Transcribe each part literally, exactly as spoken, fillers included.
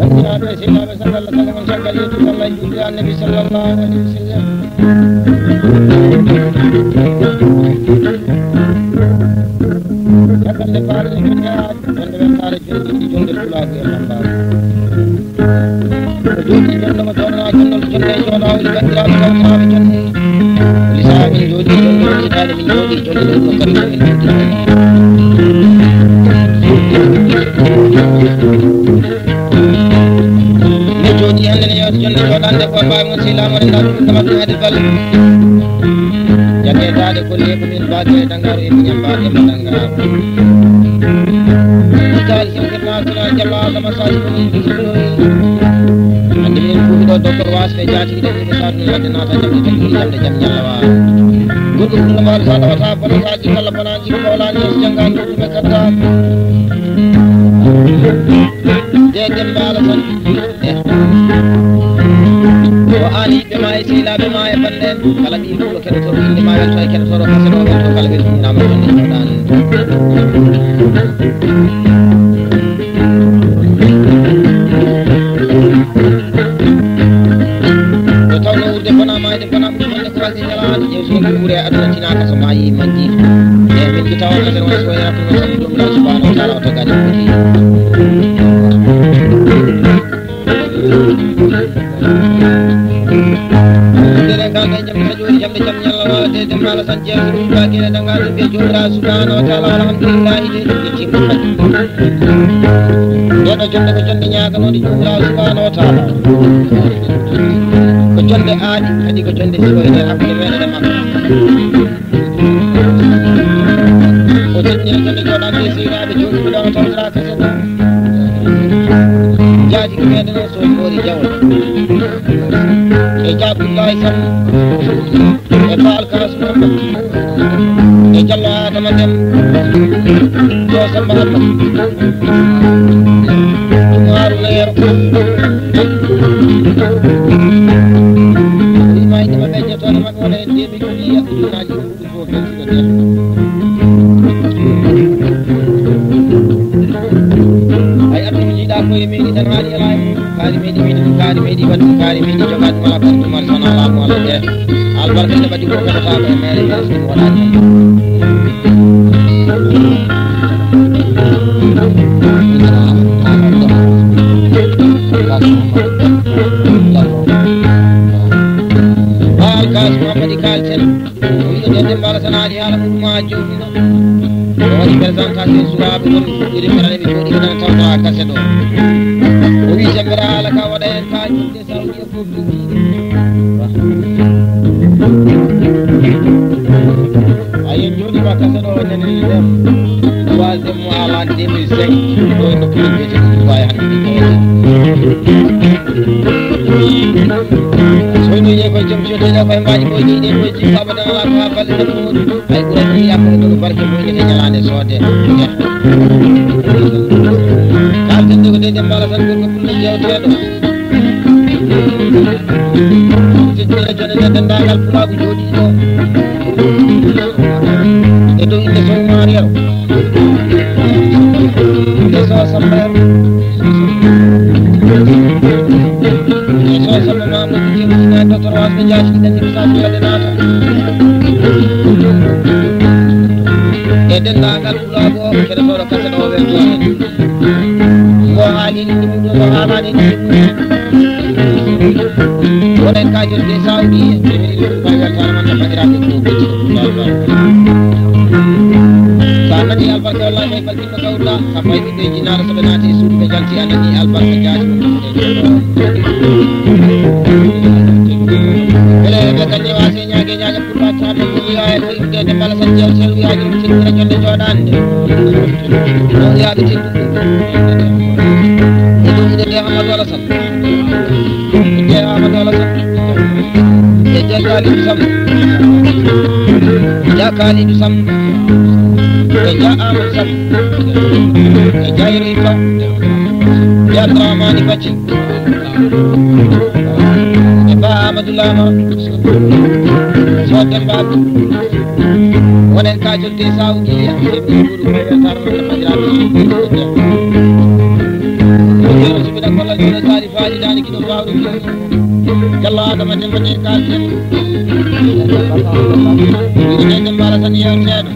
Banndiraaɓe, sehilaaɓe, sallallahu alaihi wasallam, caggal yettude Allah e juulde Annabi sallallahu alaihi wasallam. Caggal nde paari jonde aadi, jonde weltaare, jonde yiɗi, jonde pulaagu e lambaagu. Ko jooɗi jonde mo jooɗanaa, jonnol jonde e jooɗaawol, banndiraaɓe, tawtaaɓe jonde. Lisaaɓe min jooɗi jonde, woni itaade min jooɗi jonde, ɗum ɗo kadi ko en jooɗi. Nde jooɗi hannde ne, yeeso jonde jooɗande ko mbaawi mon sehilaaɓe, mo ɗen ɗaɗo ɗum ɗo maɓɓe hade balle. Jaggeetaade ko leeɓu min baage e dangaro e miñam baage mo dangaro. Itaali sewke naatira jalla Adama saaji ko min ɗiɗi. Hannde minen kuuɓi ɗo docteur Waas ɓe jaati ɗiɗo ɓe saatu wadde naata jam e jam, jam e jam ñalla waa. Goɗɗum ɗum no mbaɗa sa ɗawata bonata Kala bana jiɗɗo mawlani yeeso jannga nodduɓe kadda. De Demba Alasan. O aani yiɓɓe ma e sehilaaɓe ma e bannde en. Kala ɓiy Fuuta keɗotooɗo innde ma welto e keɗotooɗo kaset o welto kala weltinaama jonde jooɗaande. Nde tawnoo wuurde bonaa maayde bonaa ɓuri bonde ko waɗde ñalaande ƴeew so ɗum ɓuri e aduna tinaaka so maayi majji. E min ki tawa kadi wona so wayra ko woni sabu ɗum ɗo subhanahu wa taala o tagaani ko ki. Ndere ngal ɗe jam ka jooɗi jamɗe jam ñalla wala de dem mala san jeex ɗum ba gere danga ɗum ɓe jooɗa subhanahu wa taala alhamdulillahi de ɗum ɓe timma. Ndeɗo jonde ko jonde ñaaganode Joomiraaɗo subhanahu wa taala. Ko jonde aaɗi, kadi ko jonde siwoyde hakkunde meɗen e makko. O jennii jonde jooɗaande e sehilaaɓe jooɗiiɓe ɗo, tawtoraa kese ɗo. Jaatigi meɗen o so moori jawol. E Jaabullaahi Sam. E Baal Kaas Muhammad. E Jallo Adama Dem. Ɗo Samba Hammat. Ɗum Haruna Yero. Ɗum mayde maɓɓe, jettoɗe maɓɓe wona e deux mille ɗiya. Ɗum ko kelsiɗo de. Ay aduna mo jiiɗa ko e meɗi tan haali ala e mum. Kaari meɗi wiide ɗum, kaari meɗi waɗi ɗum, kaari meɗi jogaade mala ko ɗum mari sona laamu Allah de. Albarka ene ɓadi ko keɓata ko e mere mere so ɗum waɗaani. Baal Kaas Muhammadi Kaalten. O wi'ete Demba Alasan Ali haala mum ma jooɗino. O waɗi présentation suwaaɓe won ɗiɗi mbeɗa ɓe jooɗi ɓe nana tawta kase ɗo. O wi sembere haala ka waɗa heen ka jumde Saudi e ko ɗum. A yen jooɗi ma kase ɗo nani dem. Troisième mois l'an deux mille cinq. Ɗo e nokkuure mbiyete ko Dubai hannde. Soyno yeekoy joom joɗeɗe koye mbaɗi koye ɗiɗe koye jiɗɗo abadan ala ko ha balɗe tan moɗi. Ay ɓuray ɗi yakkude ɗo barke moyde e ñalaande soode. Kalten de ko de Demba Alasan gorko pullo jewteɗo. Sittira jone nde denndaangal pulaagu jooɗiiɗo. E dow inde Sow Mariyaro. Inde Sow Samba. Inde Sow Samba Mamadou Dieng, ina docteur Wasɓe Diagne, ina Nicolas Diallo naata. E denndaangal pulaagu o, keɗotooɗo kaset o weltoore. Ngo haalini ɗum ɗo, ngo haalani ɗum. Wonen ka jolde Saudi, ko weltaare mon no banndiraaɓe ko ɓe. Sa nani albarka wallahi may balɗinno gawɗa, sappo e ɓiɓɓe jinnaare so ɓe naati e suudu ɓe jalti a nani albarka jaati ɗum ɗum ɗum. Ɓe kañe wase ñaage ñaage. Ɗum waccaande ko wiya e ko yimɓe de mbala sa jeew sew wiya ɗum sikkira jonde jooɗaande. Ɗo wiya ɓe teddu. E ɗum de de Amadou Alassane. De Amadou Alassane. E de Kalidou Sam. De Kalidou Sam. E de Amadou Sam. E de Yero Ibrahima. De Abdourahmane Bacci. E Ba Amadou Lama. So Demba Abdou. Wonen ka Ajol de Saudi, e ɓe ɓuri ko e weltaare mon, bandiraɓe. Ko jeno sibina kolla jino sali faji dani kino bawɗo. Jalla Adama Demba de kalten. Ine Demba Alasan yewteɗo.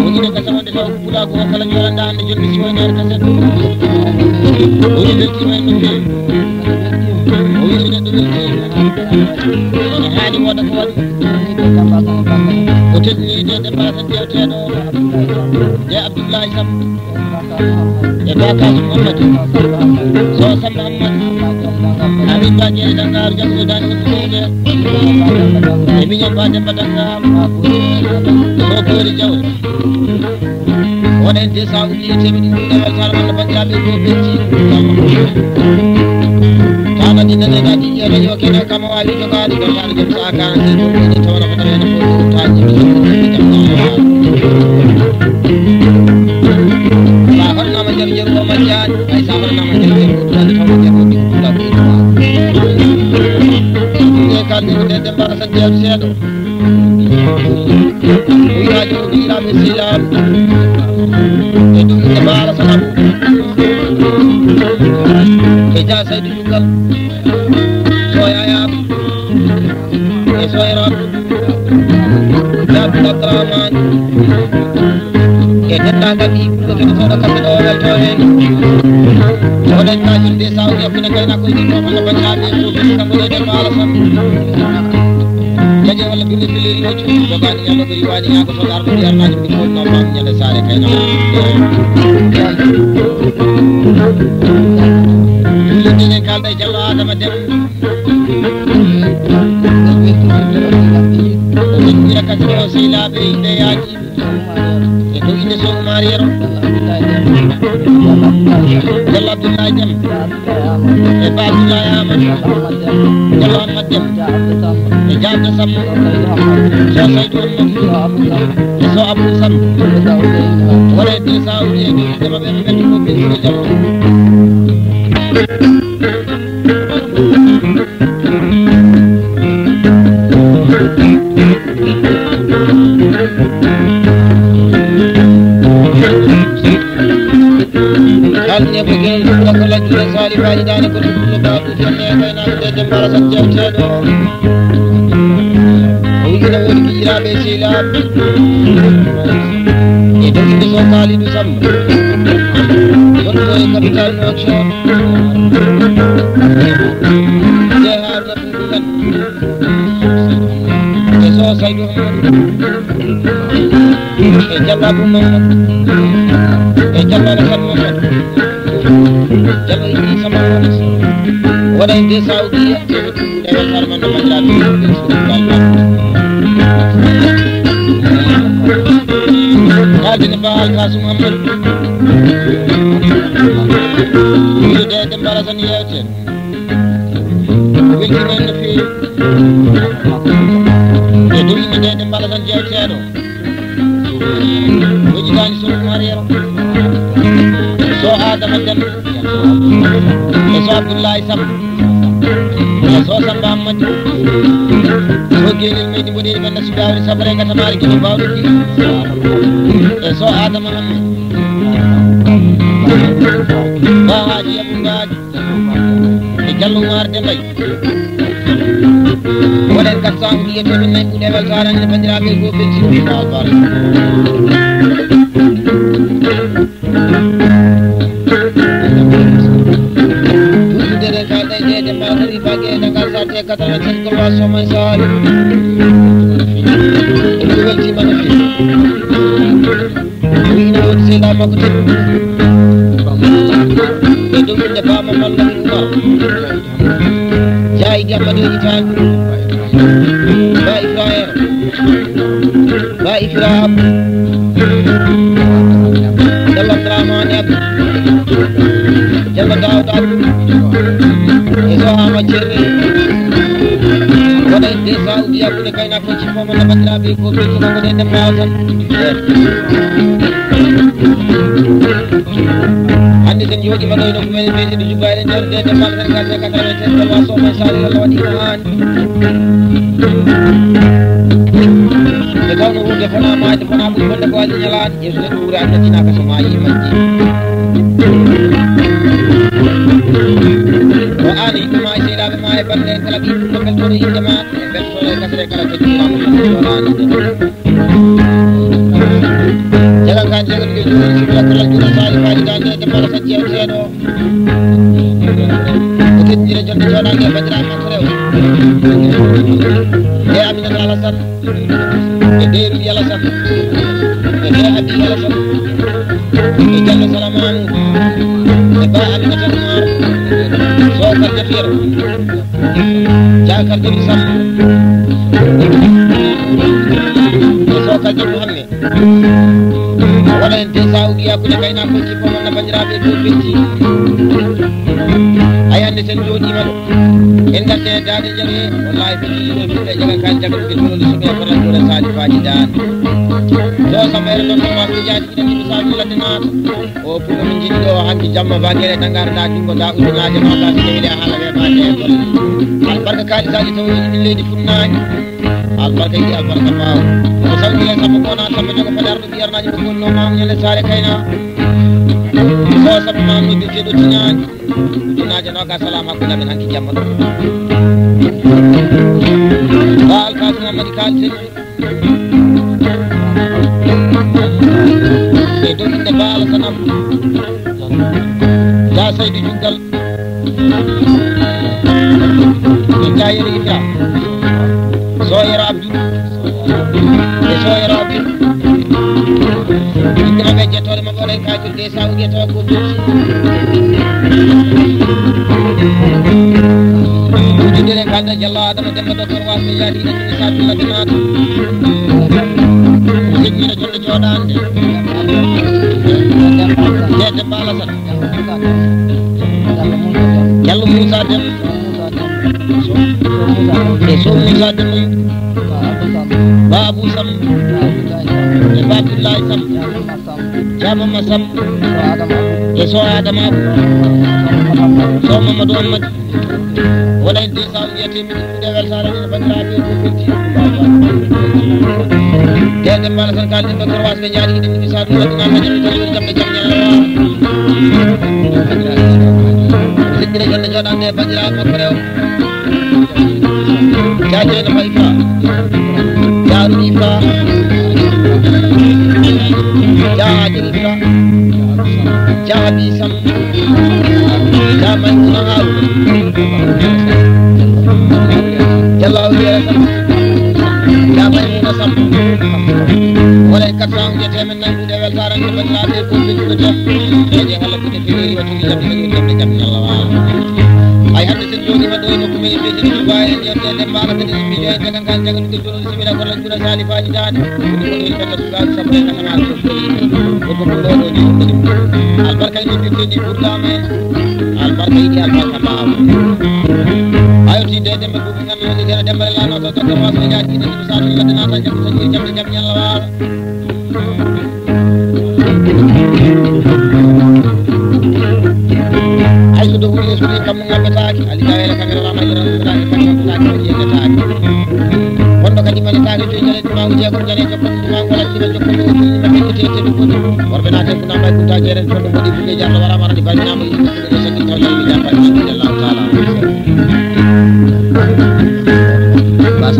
Woni de kasa wonde taw pulaku o kala joranda hande jolni siwoynere kaset. Woni weltima en no fewi. O wi so neɗɗo weltima. Ene haani wooda ko waɗi. O teddini de Demba Alasan jewteɗo. De Abdoulaye Sam. E Bakasi Mouhamadou Sow Samba Amadou. Amin Ba Jeeri Dangar, jam so dani ko ɗum de. E miñam Ba Demba Dangar. Ko Boori Jawre. Wona en de sa uddii e teɓe ɗum de weltaare walla banndiraaɓe ko ɓetti. Tama ɗi nane ɗa ɗi ƴeeɗa yo kene kam o wawi jogaade ɗo taɗa jom sa garanti ɗum ko ɗi tawra ko tawa ene fof ɗum taji. Sa hornama jam jeru o majjani. Ay, sa waɗanaama jaɓde ko ɗum, taw ko jaɓde ko ɗum, taw ko ɗum. Ɗe kaldi ko ɗe Demba Alasan Jeew seeɗo. O wiya jom ko ɗiɗaɓe silam. E ɗum e Baara Salamu. E Dia Saydu Jugal. Soyaya. E Soyra. Abdul Abdurrahman. E denndaangal ɗi ɓurɗo kadi sooɗa kamɓe ɗo welto heen. Oɗen ka julde Saudi Arabia kayna ko yiɗi ko walla banndiraaɓe ko ɓe kamɓe ɗo ɗen maala sam. Jaje walla bille bille riwoji. Jogaani yalla ko riwaani yaa ko soɗa arɓe yarnaaji ɗi fof no fam ñande saare kayna. Julde ne kalda e Jallo Adama Dem. Min wira kadi o sehlaaɓe yimɓe yaaji. E dow inde Sow Umar Yero. Jallo Abdoulaye Dem. E Ba Abdoulaye Amadou. Jallo Ahmad Dem. E Jaabde Sammo. Sow Saydu Ahmad. E Sow Abdou Sammo. Wona e deux cent ou bien ɓe ɓe ɓe ɓe ɓe ɓe ɓe ɓe Kalne ko gel ko ko la jure sali faji dane ko ko ba ko jonne kay na de de mbara sa jewteɗo. O wi ina woni ko yiraɓe sila. E dogi de so kali du sam. Wonto e capital no action. De harna ɗum ɗum. E Sow Saydu Ahmad. E Jallo Abou Mamadou. E Jallo Alassane Mamadou. Jallo Idrissa Mamadou. Wona e nde Saoudiya. E weltaare mon no banndiraaɓe. Kaldine Ba Alkasum Amadou. Wiide Demba Alassane yewte. Weltima en no feewi. E dow yimɓe nde ɗe mbala tan jewteɗo. Wejitani Sow Mariama. Sow Adama Dem. E Sow Abdoulaye Sam. E Sow Samba Amadou. Sow Gelel Meydi Mboɗeeri Penda Sudawri Sabare Gatamari Gini Bawɗo Gini. E Sow Adama Amme. Ba Haji Abou Ngaji. E Jallo Umar Dembay. Wonen quatre cent mbiyete min nayi ɓuuɗe weltaare ande banndiraaɓe ko ɓe jiɗi. Duuɓi de kalɗe de de mbaɗori bague e dagal sarte quatre-vingt-sept ko wa somay sali. Ɗum weltima no feewi. Ina woni seeɗa makko tan. E dow inde Ba Mamadou Lamine Oumar. Jaayi Jamma de Itaali. Ba Ibrahima. Ba Ibrahima. Jalla Abdourahmane Abdou. Jalla Daouda Abdou. E Sohama Thierry. Wona e deux cent ou bien hakkunde kayna Kono banndiraaɓe ko ɓe tuma ko ɗen ɗemɗawa tan. Hannde sen jooɗiima ɗo ino ko men mbiyetee ɗo jubbaade nder nde ɗemɗal Sénégal nde quatre-vingt-sept ko wa sohna sali Allah waɗi ko haani. E Tawno wuurde fona maayde fona ɓuri bonde ko waji ñalaade. Yeeso neɗɗo wuura aduna tinaka so maayi majji. O aani ɗuma e seeɗaaɓe ma e bannde en kala ɓiɗɗo beltoɗo innde ma. Beltoɗo e gasre kala ko jiɗɗa ko joɗaani. Jagan kan jagan ɓe juuri sibila kala juuri saali faji dande e debbo kasa jewteɗo. O teddira jonde joɗaande e bandiraɓe makko rew. E Aminata Alassane. E Deeru Yalasan, e Dee Abi Yalasan, e Jallo Salamanu, e Ba Aminata Umar, Sokar Jafiro, Jakar Jabi Sam, e Sokar Jabi Muhammad. Wala en desa ugi hakkunde kayna ko ci ko na bandiraɓe ko bitti. Ay hande sen jooɗima ɗo. En garte e daade jaɓe, wallahi ko ɗiɗo ɓiɓɓe jaga kan jaga ɓe jololi suɓe ko rajore sali faji dan. To samere non no masu jaji ina ni musa ni ladde naata. O puɗo min jiɗi ɗo hanki jamma bagere dangare da jungo da ujunaaje nogas kewle hala weɓaade e golle. Albarka kalisaji tawoji min leydi funnaani. Albarka yiɗi albarka ɓaawo. Ko sawni e sappo ko na sappo jogo padarɗo ɓiyarnaji mo gonno ma ñande sare kayna. So sappo ma noddu keɗo tinaani. Ujunnaaje noogas salaam hakkunde amen hanki jamma ɗo. Baal Kasim Mamadi Kaal Seydi. E dow innde Baal Sanam. Ja Seydi Juggal. E ja Yero Ibra. So Yero Abdou. E so Yero Abdou. Ɓe jettore maɓɓe oɗon kaytirde e sawu ƴetto ko. Wujudere kanda Jallo Adama Demba Doktor Wasɓe Yaadi ina jini sabi laɓe naata. Wujudere jonde joɗande. Dede Bala Sal. Jallo Moussa Dem. E so Moussa Dem. Ba Abou Sam. E Ba Abdoulaye Sam. Jaamama Sam. E so Adama. So Mamadou Ammadi. Wona e deux cent wiyete min ɗuɗe weltaare ɗen banndiraaɓe ko firti. Dede mbala tan kalɗen ɗo korwas ɓe jaari ɗen mi sabu waɗi nan hajar tan woni jamɗe jam ñaala. Sikkire jonde joɗande banndiraaɓe makko rew. Jaajeeno Fay Fa. Jaaruɗi Fa. Jaajiri Fa. Jaabi Sam. Jaa Maymuna Aaru. Jallaaw Yeera Sam. Jaa Maymuna Sam. Wala e quatre cent wiyete men nayi ɗuɗe weltaare nde banndiraaɓe ko ɓe juɓete. Eje Allah ɓe feewi waɗude jamɗe jamɗe jamɗe Allah waala. Ay hannde Jooni ma ɗo e nokku men e Beijing, Dubai, en yewtere nde mbaala kadi yimɓe yo en jagan kan jagan ɗum jono simila ko lan jura sali faji dani. Ko ɗum woni en kala suka sappo e kala ma ko. Ko ko ɗo ɗo ni. Albarka ni bi ni burda me. Albarka ni albarka ma. Ayo ti de de me ko ngan ni de de me la no to to ma so ya ti ni sa ni de na ta jabu so ni jabu jabu yalla wa. Hay so dow wuli yeeso ni kam ngabbetaaki, ali dayere kamera rama yira rama yira kamera rama yira yennetaaki. Kono kadi mani taake joyi jale duma wuje ko jale jokko duma wala dina jokko duma wuje dina ko tete dum ko worbe na te kuna may kunta jere to do bodi buge jarno wara mara di bani na mo yira ko sakki to yira jamba ni Allah taala. Bas.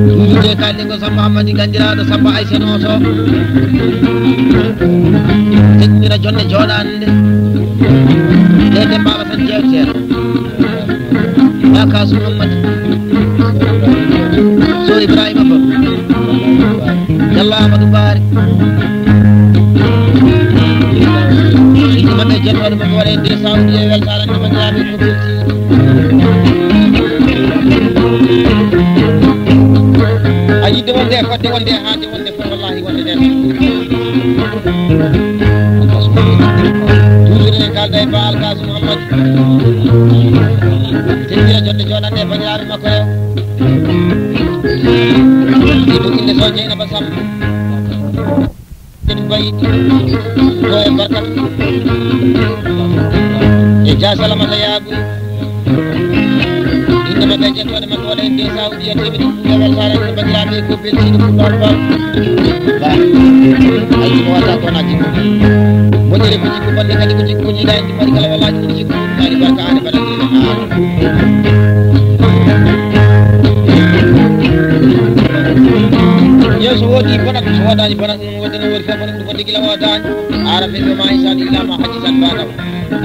Ɗuuɗude kaalɗe ko Samba Ammadi Ganndiraaɗo Samba Aysa Nooto. Teddinira jonde jooɗaande. Dede mbawa tan jeewteeɗo. Bakasu Ammadi. So Ibrahima Ba. Yalla Amadou Baare. Yimɓe ɓe jettooɗo ɓe ɓoore nde sawdi e weltaare nde banndiraaɓe ko belti. A yidde wonde e fodde wonde e haande wonde fof wallahi wonde nden. Toujours en kalda e Ba Alkasim Ammadi. Teddira jonde jooɗande e banndiraaɓe makko rew. Ɗiɗo inde so Jeynaba Samb. Bayi ko e barkat e jasalamata yaaɓu. Innde Ɓe jettoɗe makko waɗa heen deux cent ou bien teemedde ɗiɗi e weltaare, hannde banndiraaɓe ko beltiiɗo Pullo Alpha. Ba. Ay, ko wata ko na jikku. Moƴƴere ko jikku, bonde kadi ko jikku, ko jiidaa en, ɗi mbaɗi kala wallaaji ɗum jikku, mbaɗi barka, hannde mbaɗa ɗum. Yo so woodi bonat, so woodaani bonat, ɗum wonde no woodi fof bonat, ɗum wonde gila woodaani. Ara ɓe ɗo ma hisani ila ma hajji tan baɗaw.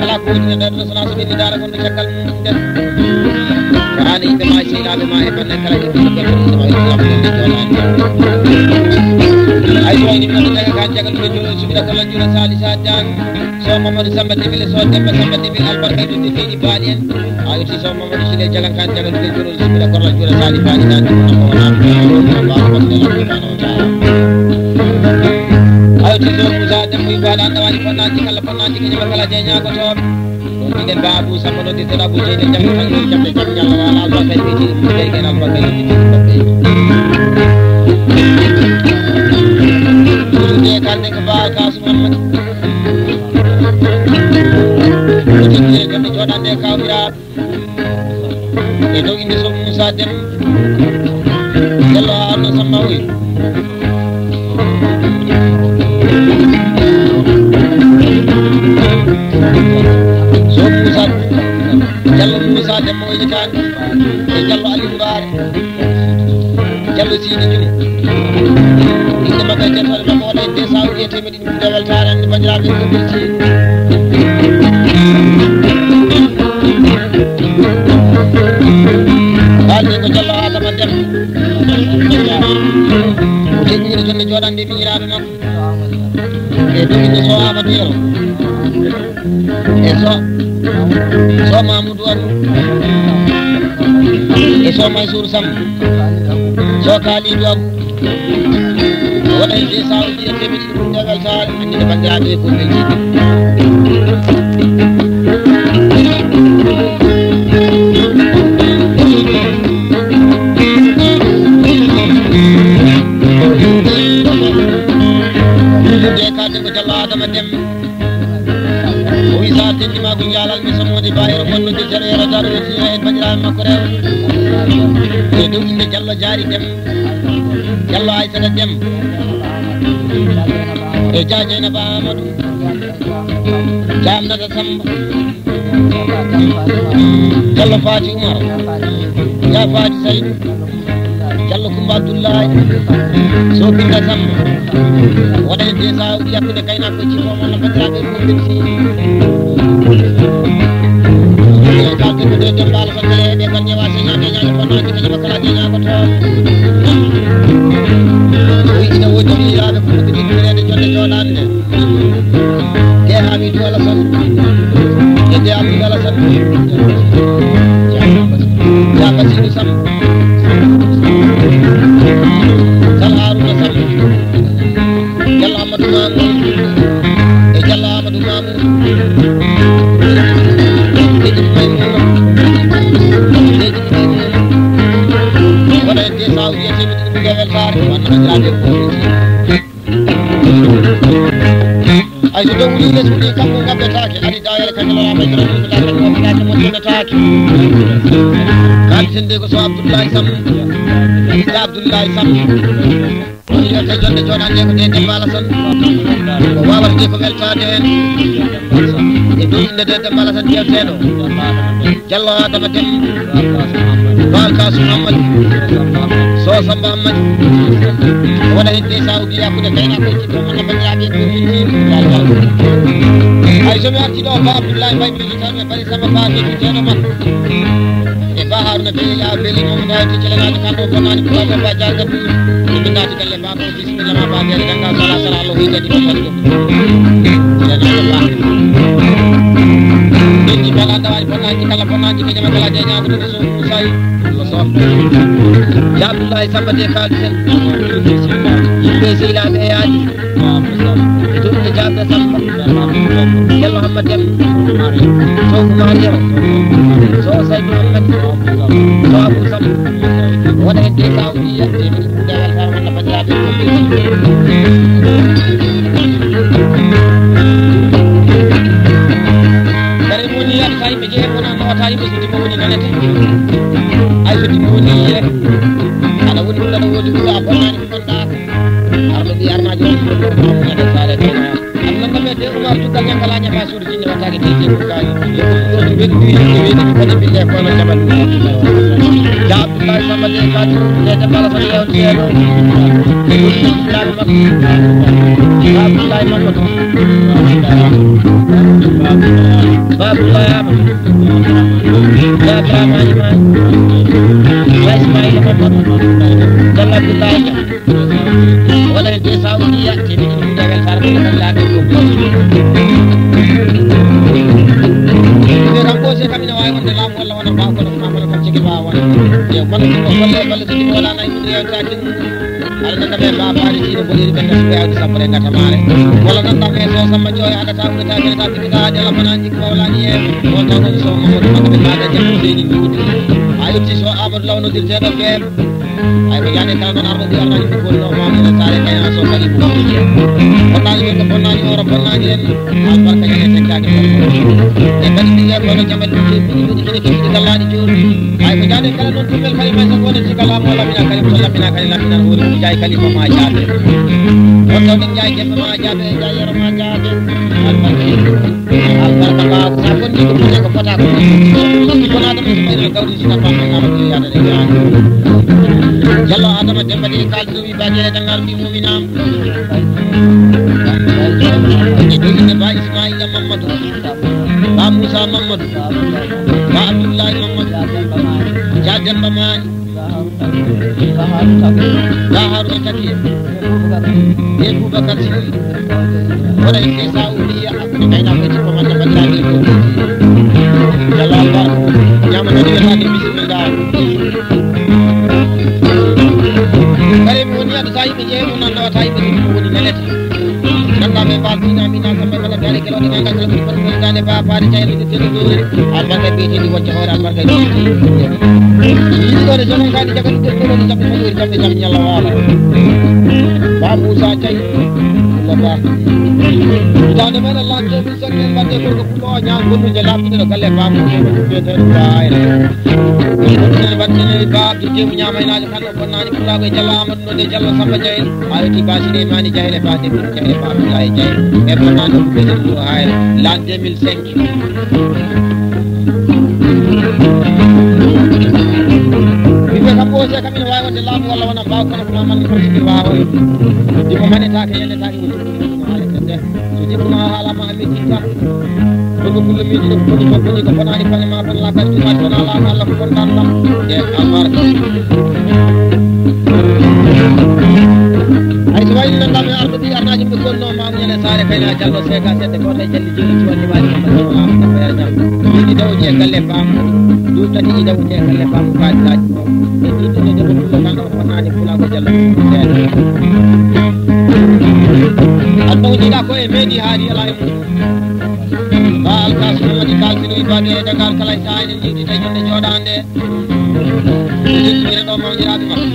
Alaa ko woni e nder ɗo, so wonaa so ɓenni daara gonɗo caggal mum nden. Ko aan e yimɓe ma e sehilaaɓe ma e banndiraaɓe kala ɓe ɓe ɓe ɓe ɓe ɓe ɓe ɓe. Ay, so wayni mi nodda daga kan jagal ɓe jolo suɓira ko lanjura Sali Sadan. So Mamadou Samba Débélé, so Demba Samba Débélé, albarka e ɗum ɓe feeñi baali en. A yetti so Mamadou Sile Jalankan jagal ɓe jolo suɓira ko lanjura Sali Baali Sadan. Ko wona ko wona ko wona ko wona. Ayo, tito Moussa Demba Ibrahima, an ɗawaani fonnaaji kala, fonnaaji ko ñama kala, jey ñaagotooɓe. Ɗum minen Ba Abou Samba, ɗo tito Abou Jeyde, jam tan, jam tan, jam tan, wala albarka e ɓe jeydi, ɗum jeydi en albarka e ɓe jeydi, ɗum jeydi. Ɗum de kalde ko Ba Kasu Mamadou. Ɗum jeydi en, jam tan, jooɗande kawira. E dow innde Sow Moussa Dem, Jallo Haruna Samba Oy. Sow Moussa, Jallo Moussa Dem Oy Taal, e Jallo Aliou Mbaare. Jallo Sidi Jum. Innde makko e jettore makko wona e deux cent ou bien teemedde ɗiɗi e weltaare hannde banndiraaɓe ko belti. Haalde ko Jallo Adama Dem. O teddinii jonde jooɗande miñiraaɓe makko. E ɗum inde Sow Amadou Yero. E Sow, Sow Mamoudou Abou. E Sow Mansour Samb. Sow Kalidou Abou. Wona e deux cent ou bien teemedde ɗiɗi e weltaare, anndina banndiraaɓe ko ɓe njiɗi. Ɗum de kaalde ko Jallo Adama Dem. O wi, so a teddima ko jaalal mi, so moodi ba yero bonno de jaro yero daro e tiyo e banndiraaɓe makko rew. E dow innde Jallo Jaari Dem, Jallo Aysata Dem, e Dia Jeynaba Amadou, Dia Aminata Samba, Jallo Faati Umar, Dia Faati Saydu. Jallo Kumba Abdullahi, Sow Binta Samba, waɗa heen deux cent ou bien hakkunde gaynako e jikko mon no banndiraaɓe fof mbelti. Kalde ko de Demba Alassane Kala e ɓe kan ñewa señaade ñaade ko naati ko ñewa kala de ñaago to. O wi ina woodi miñiraaɓe ko ɗum ɗiɗi miñireede jonde jooɗaande. Te Hamidou Alassane. E te Hamidou Alassane. Ya Basiru Samb. Sal Haruna Samb. Jallo Amadou Mamour. E Jallo Amadou Mamour. Seydi Maimouna. Seydi Maimouna. Wona e deux cent ou bien teemedde ɗiɗi e weltaare. Wonno e jaade. Ay, so dow wuli les wuli, kamɓe ngaddetaake. Ari dawere kan nana ma jira ko ta ko ta ko mo jina taake. Kan sende ko so Abdoulaye Sam. Sa Abdoulaye Sam. On yewta jonde jooɗande ko de Demba Alassane. Ko wawata de ko weltaade heen. E dow innde de Demba Alassane jeewteeɗo. Jallo Adama Dem, Baal Kasu Ammadi, Sow Samba Ammadi, o waɗa heen deux cent ou bien hakkunde gaynako e jikko mon no banndiraaɓe ko min. Ay, so mi arti ɗo, Ba Abdoulaye Mbaye, mi tan ɓe bari sama Ba, mi jeeɗo makko. E Ba Haruna Bey, ya Beli, mo mi naati celenaaɗo kanko ko naani ko Ba Jarga Bey. Min naati galle Ba. Bisimilla ma, Ba Jere, gannga sala, sala, Allah, wi jadi, ko sali ɗum. Ɓe nana ba. Ɓe nji bala, ndawa, bonnaaji kala, bonnaaji ko jama kala, je ñaago, ɗum, so, sayi, Allah, so. Ya Abdullahi Samba de Kalisen. Yimɓe sehilaaɓe e yaali. Ɓe toɗɗude jaabde Samba. Bello Hamma Dem. Sow Kumar Yero. Sow Saydu Hamma. Sow Abu Samba. Wona hedde ka o wiya. Kare mo woni yaade ka yimɓe jeehe wona mawata yimɓe so dimo woni nanete. Mamuña de Saare Kayna. Am na ndame de Umar Tukkal Ñankala ñama suudu jinne wattaake de Jeeku Kaali. Yo ko ɗum ɗo to weɗi ɗum yimɓe weɗi ɗum kadi bille kono jamal ɗum. Ya Abdoulaye Samba de Kaali de de Bala Samba yewde seeɗo. Abdoulaye Mamadou. Ba Abdoulaye Amadou. Ya Ibrahima Alima. Ya Ismaïla Mamadou. Jalla Abdoulaye. Wala e de Saudi ya, te min ɗum dewel sar ko kan la ko. Ɓe kam ko se kam ina wawi wonde laamu walla wona ba ko ma ko kam ciki ba wona. Yo kono ko wala wala ciki wala nay ɗum yewta kin. Ala nan dame ba ba ri tino boli ɓe na suɓe awdi sappo e ngata mare. Wala nan dame so sama joy ada ta wala ta ta ta ta de la manan jik wala ni e. Wala ko so mo ko ma ko ma da jam ni ni. Ayo ti so Amadou Law no dirteɗo ɓe. Ay ko jaade kala ɗon arɗo ɗi arnani ko golno ma mo sare kay ha so kali ko bonnani ɓe ko bonnani oro bonnani en. Albarka jaade tekkade e kadi ɗi yer kono jamal ɗi ɗi ɗi kene kene ɗi gallaɗi joni. Ay ko jaade kala ɗon ɗimmel kali may sa gone si kala mo lamina kali ko lamina kali lamina woni ko jaay kali ko ma jaade. On taw ɗin jaay kembe ma jaade jaay yero ma jaade. Albarka albarka ɓaawo sa konni ko ɓuri ko fota ko. Kono adama so ɓayno gawri si tappa ko ngama ko yiyata de yaani. Jallo adama demba de kaldu wi bagere dangar mbi muminam. E ɗo inde ba Ismaila Mamadou, ba Moussa Mamadou, ba Abdoulaye Mamadou, ja demba mani. Ba Haruna Takiya. Be Boubacar Sy. Wala inde sa uliya. Ɓe kayna ko ci ko man na bandiraɓe ko. Yalla Allah. Ñama no wiya tani bisimilla. Kare mi woni adda tawi ɓe jeemo nan nawa tawi ɓe ɗum ko woni nelete. Nanda ɓe ba tina mina kamɓe kala dare kala dare kala ko ko dare ba ba de jayre de de de. Albarka be de wacce hoore albarka de. Yiɗi ɗo de jono kadi jaga de de de de de de de ñalla wala. Ba Musa jay. Ba ba. Dane men Allah ke. Sokkel wadde gorko pullo o ñaan gonnude laaɓtude ɗo galle baamu. Wadde ba abdou kemu ñaamaynaajo kala o bonnani pulaago e jallo amadou nodde jallo samba jayel. A yoti basiri e mani jahele ba debbo jahele ba abdoulaye jayel e bonnani ɗum ɓe ɗum ɗo hayre lan deux mille cinq. Ɓiɓɓe kam ɓoosi e kam ina wawi wonde laamu walla wona mbaw kono ko mamal ko sigi wawa. Ɗimo manetake yendetake ko joɗɗum. So jikku ma haalama a mettitta. Ɗum ko kulle miijiɗo ko boni ko boni ko bonani kone ma bon lakar tumaji wona laamu Allah ko bonɗan ɗam. E albarka. Hay so wayni noon ɗam e arɗo ɗi arnaji ɓe gonno mamu ñande saare kayna jallo seega sedde goto e jalli jeeɗi cuwal limaji kamma tawa laamu ko ɓeere jam. Ɗiɗi dawji e galle baamu. Ɗum tati ɗi dawji e galle baamu kaji kaji ko. E ɗiɗi ne debo ɗum ko kanɗo ko bonani pulago jallo seeɗa. Aduna o jiiɗa ko e meeɗi haari ala e mum. Ba alkasum waɗi kalsino ibade e dagar kala e saha eɗen jiwtita e jonde jooɗande. Ina ɗo mawniraaɓe makko.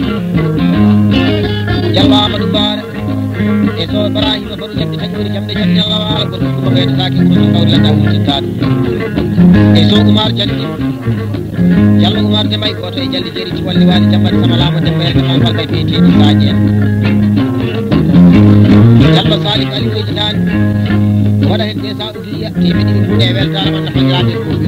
Jallo Amadou Bara. E so Ibrahima Baru jamɗi taƴoori jamɗe jamɗe Allah waala ko ɗum ko ɓeydataake ko ɗum kawri lannda wurtittaɗo. E so Oumar Diagne. Jallo Oumar Demay goto e jalli jeeri cuwalli waali jammbari sama laamo demba yalta ma falɓe beeteeɗi saaji en. Jallo Salif Ali Wejinaani. Waɗa heen desa. Temeɗɗe ɗiɗi buuɗe e weltaare mon no fanndiraaɓe e gooɓe.